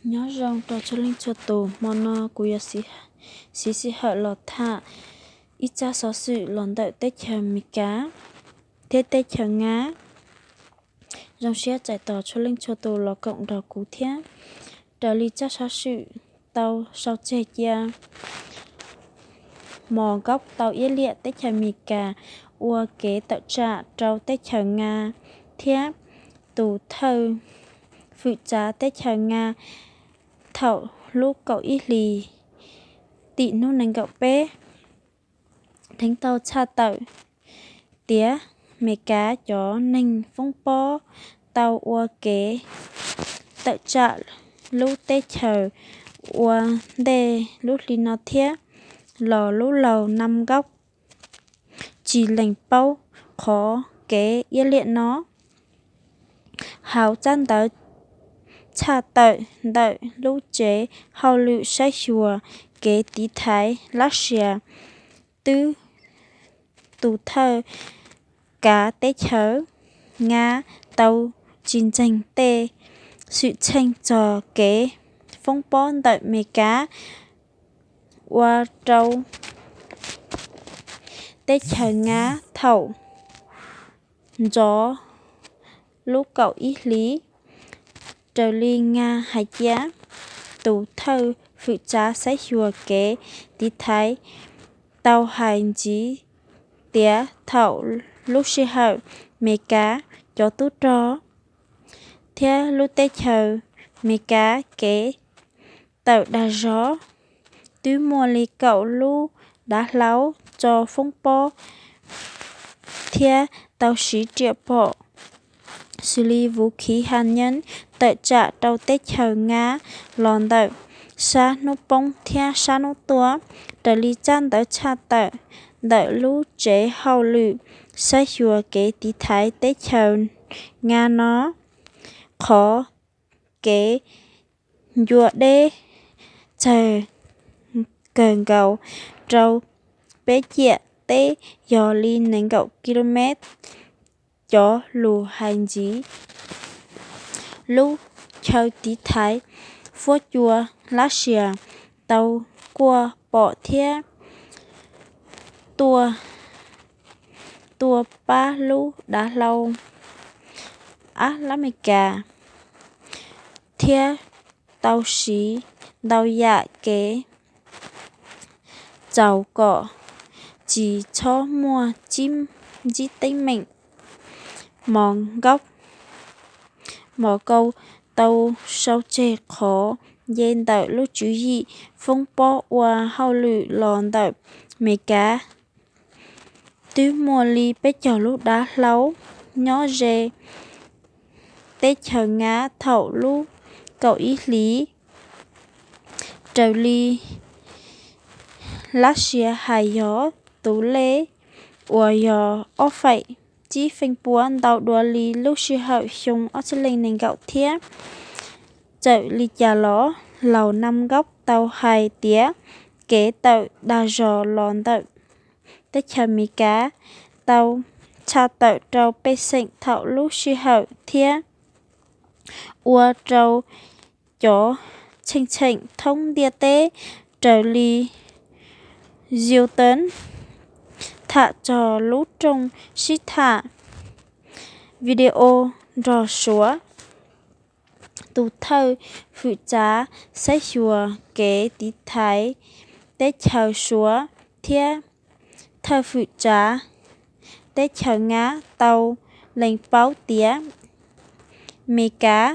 Nyob zoo rau txhua leej txhua tus, hmo no kuv yuav xib xij hawm los tham ib tsab xov xwm los ntawm teb chaws Amelikas thiab teb chaws Nyab. Zoo siab txais tos txhua leej txhua tus los koom nrog kuv thiab. Raws li tsab xov xwm tau sau tseg cia, Mos Nkaub tau iab liam teb chaws Amelikas ua kev tawm tsam rau teb chaws Nyab thiab tus thawj fwm tsav teb chaws Nyab thaum lub kaum ib hlis tim hnub nees nkaum peb dheev tau tshaj tawm tias Amelikas cov neeg foob pob tau ua kev tawm tsam lub teb chaws ua ntej lub hli no thiab los lub laug Nam Nkaub tsis lees paub qhov kev iab liam no. Hauv tsab ntawv tshaj tawm ntawm lub tsev hauj lwm saib xyuas kev tiv thaiv Lav Xias twb tus thawj kav teb chaws Nyab tau tsis ntseeg tej xwm txheej txog kev foob pob ntawm Amelikas ua rau teb chaws Nyab thaum ntxov lub kaum ib hlis. Raws li Nyab hais tias, tus thawj fwm tsav saib xyuas kev tiv thaiv tau hais ntxiv tias thaum lub sij hawm Amelikas cov tub rog thiab lub teb chaws Amelikas kev tawm dag zog, twb muaj li kaum lub dav hlau tso foob pob thiab tau siv riam phom xws li vuv khiv has nyeeb tawm tsam rau teb chaws Nyab los ntawm sab hnub poob thiab sab hnub tuaj. Raws li tsab ntawv tshaj tawm ntawm lub tsev hauj lwm saib xyuas kev tiv thaiv teb chaws Nyab no, qhov kev ncua deb tsawg kawg nkaus rau peb ciam teb yog li nees nkaum ki lu mev. Cov lus hais ntxiv, lub chaw tiv thaiv fuab cua Lav Xias tau kuaj pom thiab tua pab lub dav hlau Ab Lab Mes Kas thiab tau siv ntau yam kev txaus kom tsis txhob muaj ntsib teeb meem. Mos Nkaub, Mos Nkaub tau sau tseg qhov nce ntawm lub tswv yim foob pob ua hauj lwm los ntawm Amelikas twb muaj li peb caug lub dav hlau nyob ze teb chaws Nyab thaum lub kaum ib hlis. Raws li Lav Xias hais yog tus lej uas yog ob faim tsib feej pua ntau dua li lub sij hawm xyoo ob txhiab leej nees nkaum thiab. Txawm li cas los laus Nam Nkaub tau hais tias kev tawm dag zog los ntawm teb chaws Amelikas tau tshaj tawm rau pej xeem thaum lub sij hawm thiab ua rau cov txheej txheem thoob ntiaj teb raws li Reuters tham txog lub rooj sib tham video nrog Suav. Tus thawj fwm tsav saib xyuas kev tiv thaiv teb chaws Suav thiab thawj fwm tsav teb chaws Nyab tau lees paub tias Amelikas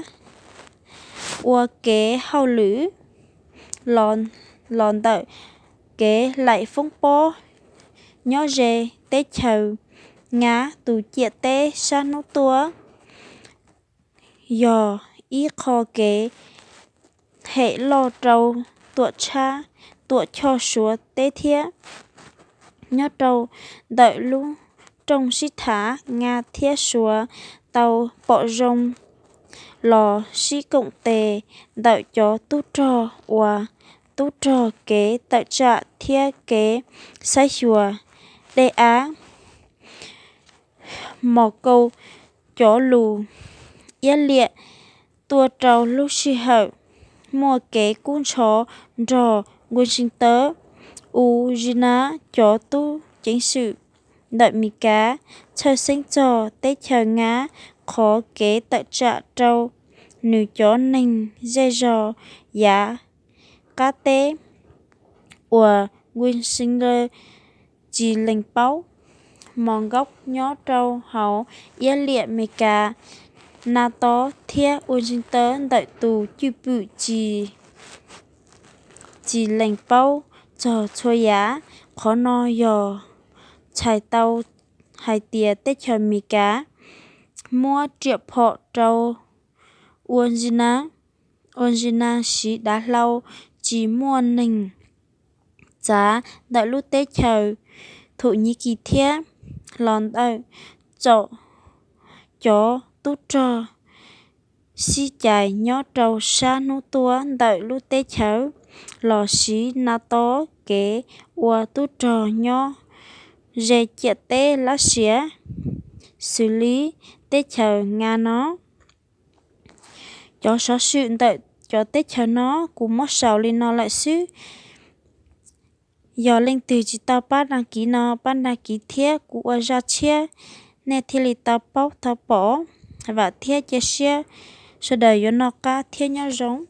ua kev hauj lwm los ntawm kev laim foob pob nyob ze teb chaws Nyab tus ciam teb sab hnub tuaj yog ib qho kev hem loj rau Tuam Tshaj, Tuam Choj Suav teb thiab. Nyob rau ntawm lub rooj sib tham Nyab thiab Suav tau pom zoo los sib koom tes ntawm cov tub rog uas tub rog kev tawm tsam thiab kev saib xyuas dej av. Mos Nkaub cov lus iab liam tuaj rau lub sij hawm muaj kev kub ntxhov nrog Washington. Ua Zinab cov tub ceev xwm ntawm Mis Kas txhawj xeeb txog teb chaws Nyab qhov kev tawm tsam rau nws cov neeg zej zog yav qab teb uas Washington tsis lees paub. Mos Nkauj nyob rau hauv iab liam Mis Kas, Nas Tos thiab Washington ntawm tus cwj pwm tsis lees paub txog txhua yam. Qhov no yog txhais tau hais tias teb chaws Mis Kas muab riam phom rau Ua Zinab. Ua Zinab siv dav hlau tsis muaj neeg txav ntawm lub teb chaws Thum Nyij Kis thiab los ntawm txaum cov tub rog sib cais nyob rau sab hnub tuaj ntawm lub teb chaws los siv Nas Tos kev ua tub rog nyob ze ciam teb Lav Xias xws li teb chaws Nyab no. Cov xov xwm ntawm cov teb chaws no kuv muab sau li no lawm xwb. Yog leej twg tsis tau pab dag kiv no pab dag kiv thiab kuv ua zaj tshiab nej thiaj li tau paub tau pom. Vam thiab cia siab sawv daws yuav noj qab thiab nyob zoo.